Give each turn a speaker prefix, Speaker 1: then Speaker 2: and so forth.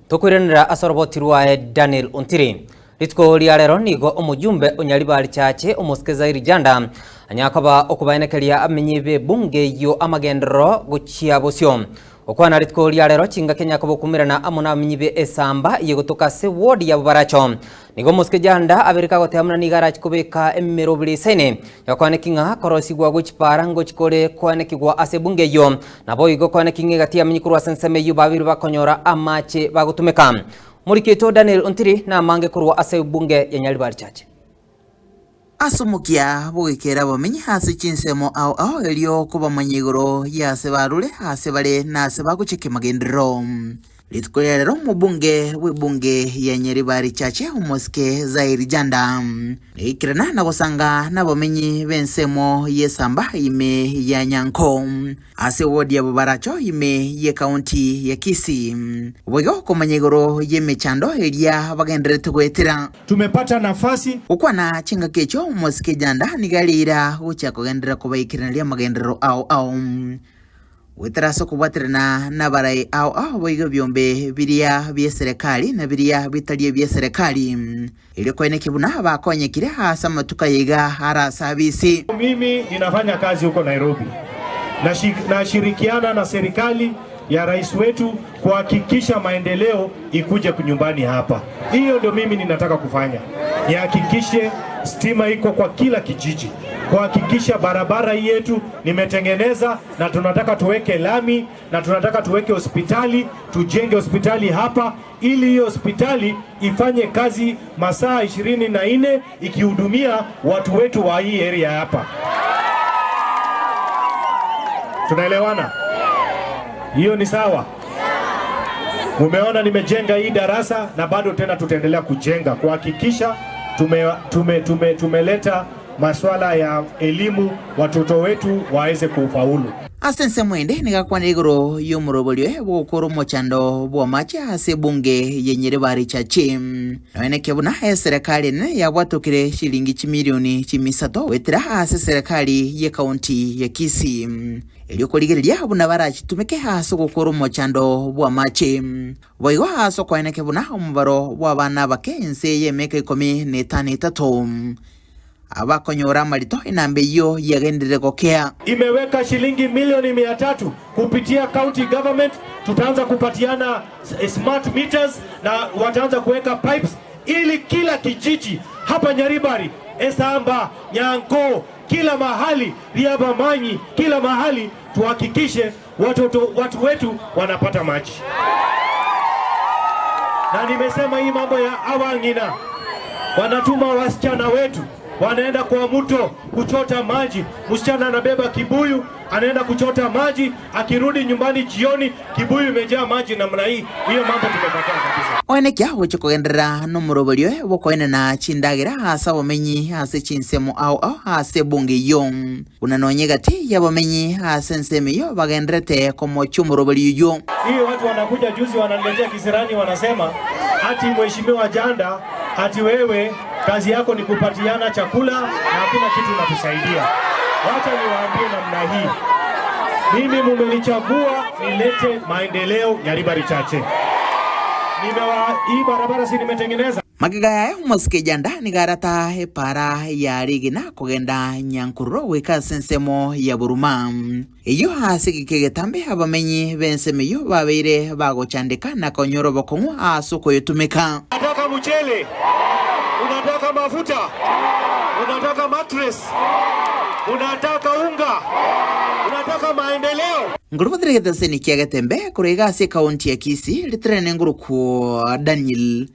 Speaker 1: Tokoiranera ase oroboti rwaye Daniel Ontiri. Rituko ria rero nigo omojumbe o Nyaribari Chache omosike Zairi Janda anyare koba okobaenekeria amenyi b'ebunge eyio amagenderero gochia bosio. Gokwana rituko ria rero chingaki anyare koba okumerana amo nabamenyi be esamba eye gotoka ase ward ya Bobaracho. Nigo omosike Janda abereke agoteba buna nigo arache kobeka emeroberi esaine Gakwaneki ng'a korosigwa gwe chipaara ngochi kore koanekigwa ase ebunge eyio. Naboigo koaneki ng'a egati y'amenyi korwa ase ensemo eyio babere bakonyora amache bagotumeka. Omoriki oito Daniel Ontiri namange korwa ase ebunge ya Nyaribari Chache.
Speaker 2: Ase omokia bw'ogoikera abamenyi ase chinsemo ao ao erio kobamanya igoro y'aase barure, aase bare, na aase bagochia kemagenderero. Rituko ria rero omobunge bw'ebunge ya Nyaribari Chache omosike Zairi Janda naikerana na gosanga nabamenyi b'ensemo y'esamba ime ya Nyanko ase ward ya Bobaracho ime y'ekaunti ya Kisii boigo komanya igoro y'emechando eria bagendererete goetera.
Speaker 3: Tumepata nafasi.
Speaker 2: Gokwana chingaki echio omosike Janda nigo areira gochia kogenderera kobaikereneria amagenderero ao ao. Goetera ase okobwaterana nabarai ao ao boigo ebiombe biria bi'eserekari na biria bitari ebi'eserekari, erio koenekia buna bakonyekire ase amatuko aya iga are ase abisi.
Speaker 3: Mimi ninafanya kazi huko Nairobi nashirikiana na serikali ya rais wetu kuhakikisha maendeleo ikuje nyumbani hapa. Hiyo ndio mimi ninataka kufanya, nihakikishe stima iko kwa kila kijiji, kuhakikisha barabara yetu nimetengeneza, na tunataka tuweke lami na tunataka tuweke hospitali, tujenge hospitali hapa ili hiyo hospitali ifanye kazi masaa 24 ikihudumia watu wetu wa hii area hapa. Tunaelewana? Hiyo ni sawa? Mumeona nimejenga hii darasa na bado tena tutaendelea kujenga kuhakikisha tume, tume, tume, tumeleta maswala ya elimu watoto wetu waweze kufaulu.
Speaker 2: Ase ensemo ende nigo akwanire igoro y'omoroberio bw'ogokora omochando bw'amache ase ebunge ye Nyaribari Chache. Noeneke buna eserekari enene yabwatokire chilingi chimilioni chimisato goetera ase eserekari y'ekaunti ya Kisii erio korigereria buna barachitumeke ase ogokora omochando bw'amache. Boigo ase okoeneke buna omobaro bw'abana abake ense y'emiaka ikomi na etano etato. Abakonyora amarito enamba eyio yagenderire gokea.
Speaker 3: Imeweka shilingi milioni 300 kupitia county government, tutaanza kupatiana smart meters na wataanza kuweka pipes ili kila kijiji hapa Nyaribari, Esamba, Nyanko, kila mahali Riabamanyi, kila mahali tuhakikishe watoto watu wetu wanapata maji. Na nimesema hii mambo ya awang'ina wanatuma wasichana wetu wanaenda kwa mto kuchota maji. Msichana anabeba kibuyu anaenda kuchota maji, akirudi nyumbani jioni kibuyu imejaa maji namna hii. Hiyo mambo tumekataa kabisa.
Speaker 2: Oenekia gochia kogenderera nomoroberio bw'okoenana chindagera ase abamenyi ase chinsemo ao ao ase ebunge eyio. Buna nonya egati y'abamenyi ase ensemo eyio bagendererete komochia omoroberi oyio.
Speaker 3: Hii watu wanakuja juzi wananiletea kisirani wanasema ati mheshimiwa Janda ati wewe kazi yako ni kupatiana chakula na hakuna kitu unatusaidia. Wacha niwaambie namna hii, mimi mumenichagua nilete maendeleo Nyaribari Chache. Nimewa, hii barabara si nimetengeneza.
Speaker 2: Magega yaye omosike Janda nigo arata epaara ya rigina kogenda Nyankururo goika ase ensemo ya Buruma. Eyio ase egeka egetambe abamenyi b'ensemo eyio babeire bagochandeka na konyora obokong'u ase okoyotumeka.
Speaker 3: Unataka mchele? Unataka mafuta? Unataka mattress? Unataka unga? Unataka maendeleo?
Speaker 2: Nkorubatera egeteseni kia Getembe korwa iga ase ekaunti ya Kisii, ritrene ngorokwo Daniel.